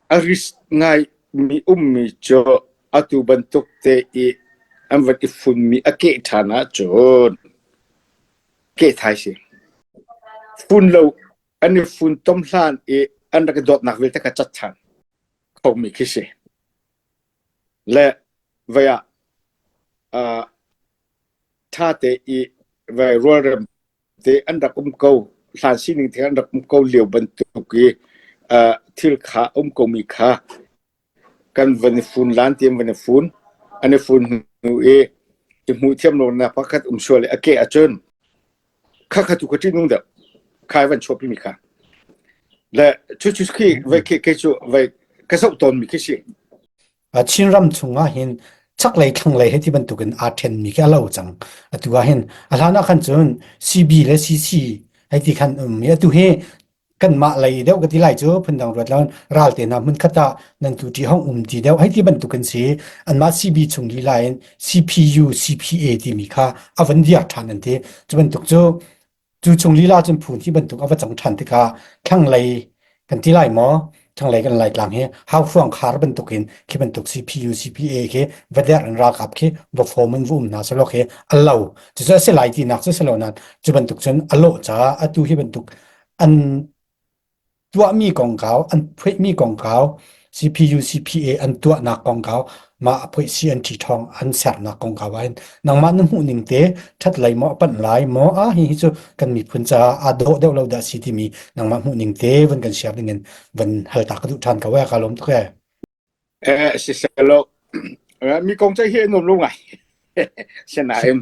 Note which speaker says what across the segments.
Speaker 1: A risk ngai mi ummi cu atu bantuk te i an van i funmi a keh ṭhan ahcun keh thai si. Fun lo an i fun tom hlan i an rak i dawtnak vialte kha cat ṭhan khomi khi si. Le vei ah uh, ṭha te i vai rualrem te an rak um ko hlan sining te an rak um ko lio bantuk i uh, thil kha um ko mi kha kan van i fun lan ti an van i fun an i fun hnu i i hmuh thiam lo nak pakhat um sual i a ke ahcun kha kha tu kha ṭihnung deuh khai van chuahpi mi kha le cu cu khi vai khi ke cu vai ka zoh tawn mi khi si.
Speaker 2: Chinram chungah hin chaklei thlanglei hei ti bantukin aa ṭhenmi khi a lo cang. Atu ah hin a hlan ah khan cun CB le CC hei ti khan um i atu hi kanmah lei deuh ka ti lai cu phundang ruat lo ral te hna hmunkhat ah nan tu ṭi hong um ti deuh hei ti bantukin si. Anmah CB chung lila in CPU CPA timi kha a van diar ṭhan an ti. Cu bantuk cu Cu chung lila cun phu hi bantuk a va cang ṭhan tikah thlanglei kan ti lai maw? Thlanglei kan Laitlang hi hauhruang khar bantukin khi bantuk CPU, CPA khi va derh in ralkap khi va form in va um hna selaw khi a lo. Cucu a si lai tinak cu si lo nain cu bantuk cun a lawh caah atu hi bantuk an tuahmi kongkau, an phuaihmi kongkau, CPU, CPA an tuahnak kongkau, mah a phuaih CNT thawng an sernak kongkau ah hin nangmah na hmuh ning te ṭhat lei maw a panh lai maw ah hi hi cu kan miphun caah aa dawh deuh lo dah si timi nangmah hmuh ning te van kan share ding in van hal ta ka duh ṭhan ko ee ka lawm tuk ee.
Speaker 1: Eh, siselaw mi kong ceih hi a nuam lo ngai. Sinain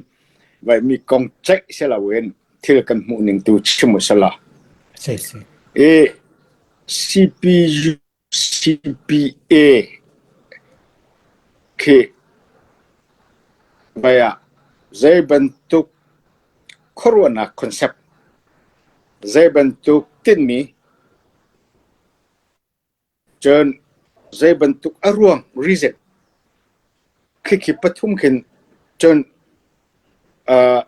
Speaker 1: vai mi kong ceih si loin thil kan hmuh ning tu chim u selaw.
Speaker 2: Si si.
Speaker 1: I CPU CPA khi vai ah zei bantuk khuaruahnak concept zei bantuk tinhmi Cun zei bantuk a ruang reason khikhi pathum khin cun uh,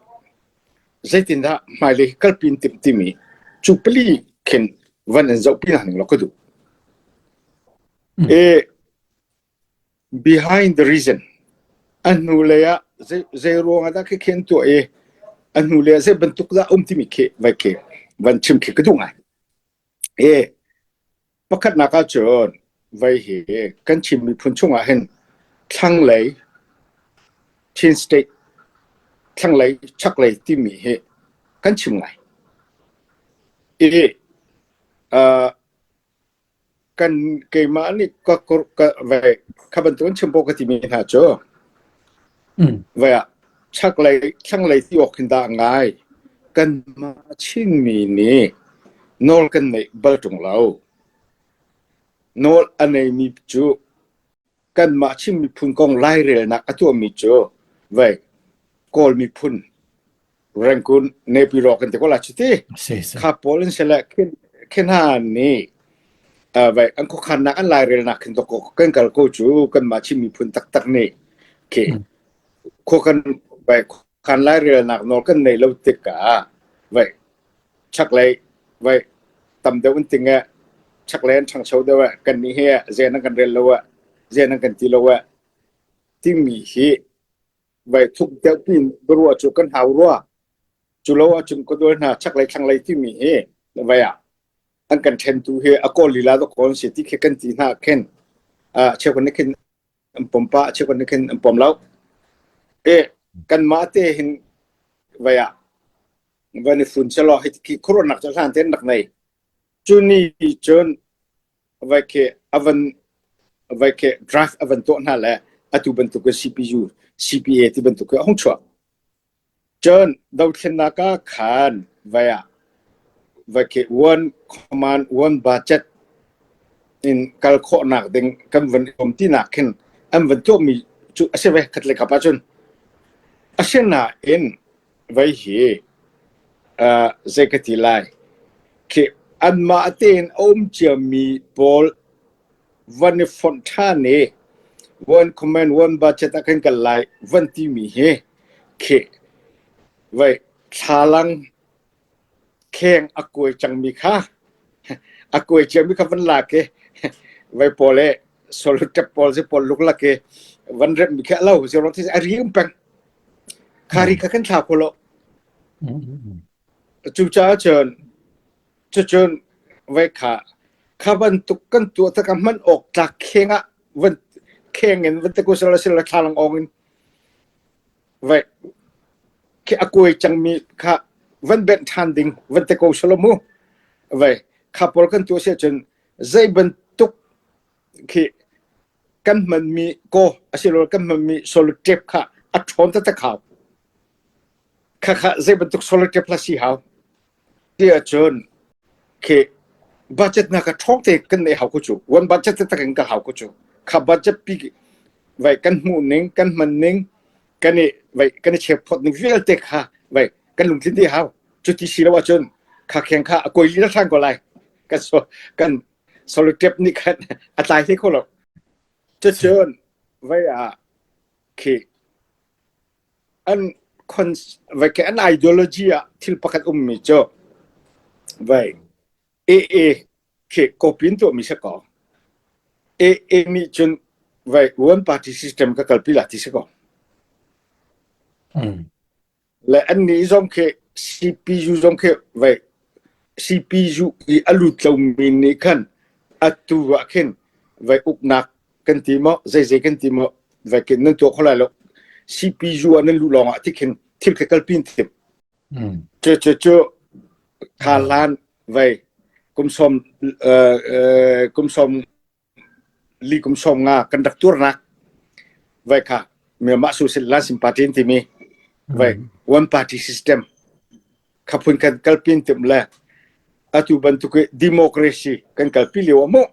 Speaker 1: zeitindah hmailei kalpi in timh timi cu pali khin van in zohpi hna ning law ka duh.
Speaker 2: Mm.
Speaker 1: E, behind the reason a hnulei ah zei, zei ruang ah dah khikhi an tuah i a hnulei ah zei bantuk dah um timi khi vai khi van chim khi ka duh ngai. E, Pakhatnak ahcun vei hi kan Chin miphun chungah hin thlanglei Chin State thlanglei chaklei timi hi kan chim ngai. I uh, kan keimah nih ka, ka, vei kha bantuk in chim pawh ka timi hna cu
Speaker 2: Mm.
Speaker 1: vei ah chaklei thlanglei ti awk hin dah ngai kanmah Chinmi nih nawl kan neih bal ṭung lo. Nawl a neimi cu kanmah Chin miphun kong lairelnak a tuahmi cu vei Kawl miphun Rangoon Naypyidaw kan ti ko la cuti.
Speaker 2: Si si.
Speaker 1: Kha pawl in sile khin khin hna nih uh, vei an khuakhannak an lairelnak khin to kan kal ko cu kanmah Chin miphun taktak nih khi
Speaker 2: Mm.
Speaker 1: khua kan vei khan lairelnak nawl kan neih lo tikah vei chaklei vai tam deuh an ting eh chaklei an ṭhangcho deuh eh kannih hi zen an kan rel lo eh zen an kan ti lo eh timi hi vai thuk deuh pin biaruah cu kan hau rua cu lo ahcun ka dual hna chaklei thlanglei timi hi vai ah an kan ṭhentu hi a kawl lila dawk kawl si ti khi kan ti hna khin cheukhat nih khin an pom pah cheukhat nih khin an pom lo e kanmah te hin vai ah van i fun selaw hi khi khuaruahnak cu hlan tein rak nei. Cu ni cun vai khi avan vai khi draft avan tuah hna le atu bantuk in CPU CPA ti bantuk khi a hung chuak. Cun dothlennak ah khan vai ah vai khi one command one budget in kal khawhnak ding kan van um tinak khin an van tuahmi cu a si ve khat le kap ahcun asinain Vei hi uh, zei ka ti lai khi anmah tein a um ciami pawl van i fonh ṭhan i one command one budget ah kan kal lai van timi hi khi vei thlalang kheng a kuai cangmi kha a kuai ciami kha van lak i. Vai pawl le solutep pawl si pawl luklak i van rem mi khi a lo zero thi a ri um peng. Kha ri kha kan thla kho lo. Cucaah cun cucun vai kha kha bantuk kan tuah tak hman awk tlak kheng ah van kheng in van te ko sel sel thlalang ong in vai khi a kuai cangmi kha van benh ṭhan ding van te ko selaw mu. Vai kha pawl kan tuah si ahcun zei bantuk khi kan hmanmi kaw asiloah kan hmanmi solid tape kha a ṭhawn taktak hau. Khakha zei bantuk solid tape hla si hau. Ti ahcun khi budget na ka ṭhawng te kan neih hau ko cu. One budget taktak in ka hau ko cu. Kha budget pi vai kan hmuh ning, kan hman ning, kan i vai kan i chep phot ning vialte kha vai kan lungtlin dih hau. Cuti si lo ahcun kha kheng kha a koi lila ṭhan ko lai. Kan so kan solid tape nih khan a tlai hlei kho lo. Cucun vai ah khi an vai ke an ideology ah thil pakhat ummi cu vai AA khi copy in tuahmi si ko. AA nih cun vai one party system ka kalpi la ti si ko. Le annih zong khi CPU zong khi vai CPU i a lut lomi nih khan atu ah khin vai uknak kan ti maw zeizei kan ti maw vai kin nan tuah kho lai lo CPU ah nan luh lawng ah ti khin thil kha kalpi in tim. Cu cu cu kha hlan vai kum sawm li kum 50 kan rak tuarnak vai kha Myanmar Social Lansing Party an timi vai one party system kha phun kan kalpin tim le atu bantuk i democracy kan kalpi lio ah mu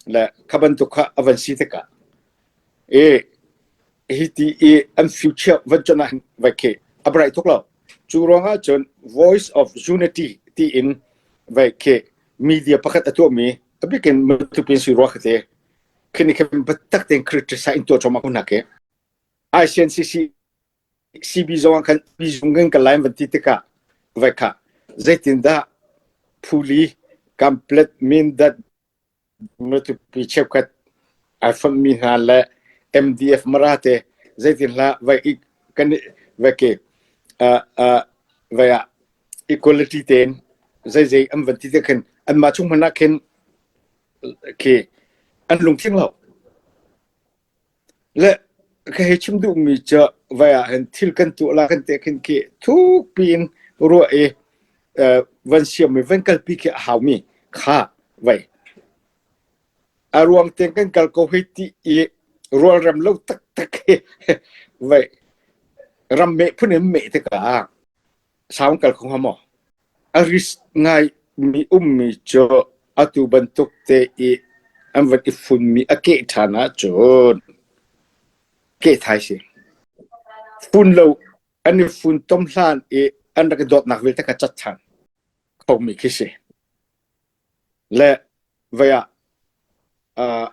Speaker 1: le kha bantuk kha a van si tikah e hi ti i an future van chon ah vai khi a bright tuk lo cu ruangah cun voice of unity ti in vai khi media pakhat a tuahmi a bikin Matupi si rua khate khini khem biatak tein criticize in tuah choma ko hna ke ICNCC CB zong ah khan B zung kan kan lain van ti tikah vai kha zeitindah phuli kamplet mindat Matupi cheukhat ai fonhmi hna le MDF Mara te zeitin hlah vai i kan vai ke vai ah equality tein zeizei an van ti te khin anmah chung hmanh ah khin khi an lungtling lo. Le ka hei chim duhmi cu vai ah hin thil kan tuah la kan te khin khi thukpi in ruah i van siammi van kalpi khi a haumi kha vai a ruang tein kan kal ko hei ti i rualrem lo taktak hi vai ram meh phun in meh tikah sau kal kho hnga maw? A risk ngai mi ummi cu atu bantuk te i an van i funmi a keh ṭhan ahcun keh thai si. Fun lo an i fun tom hlan i an rak i dawtnak vialte kha cat ṭhan khomi khi si. Le vai ah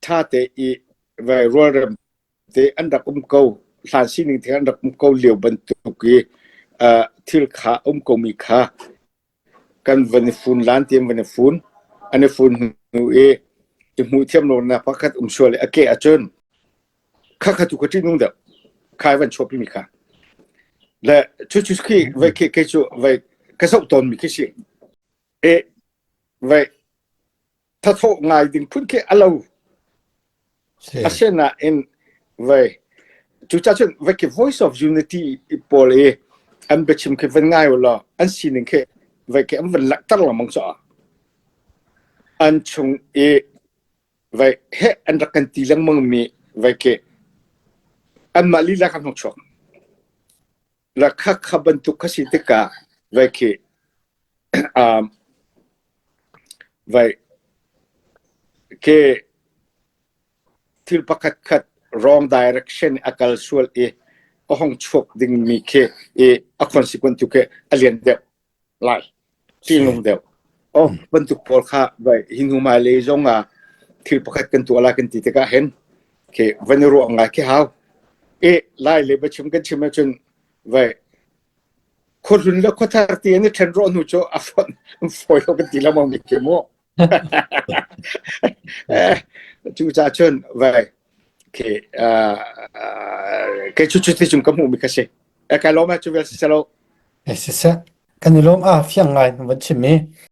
Speaker 1: ṭha te i vai rualrem te an rak um ko hlan sining te an rak um ko lio bantuk i thil kha um ko mi kha kan van i fun lan ti an van i fun an i fun hnu i i hmuh thiam lo nak pakhat um sual i a ke ahcun kha kha tu ka ṭih nung deuh khai van chuahpi mi kha le cu cu khi vai khi ke cu vai ka zoh tawn mi khi si e vai thathawh ngai ding phun khi a lo. Asinain vai cucaah cun vai khi Voice of Unity pawl i an biachim khi van ngai ulaw an sining khi vai khi an van langhter lengmang caah an chung i vai heh an rak kan ti lengmang mi vai khi anmah lila kha hmang chuak. La kha kha bantuk kha si tikah vai khi vai khi thil pakhat khat wrong direction a kal sual i a hong chuak dingmi khi i a consequence tu khi a lian deuh lai ṭihnung deuh. Oh, bantuk pawl kha vai hi hnu hmailei zong ah thil pakhat kan tuah lai kan ti tikah hin khi van i ruah ngai khi hau. E lai le biachim kan chim ahcun vai khuahlun le khuathar ti an i ṭhen rawh hnu cu a fonh an fawi lo kan ti lengmang mi khi mu. Cu ca cun vai ke ke chu chu ti chung ka hmuh mi kha si. Kai lawm cu vel si selo.
Speaker 2: Siseh kan i lawm a fiang ngai van chim mi.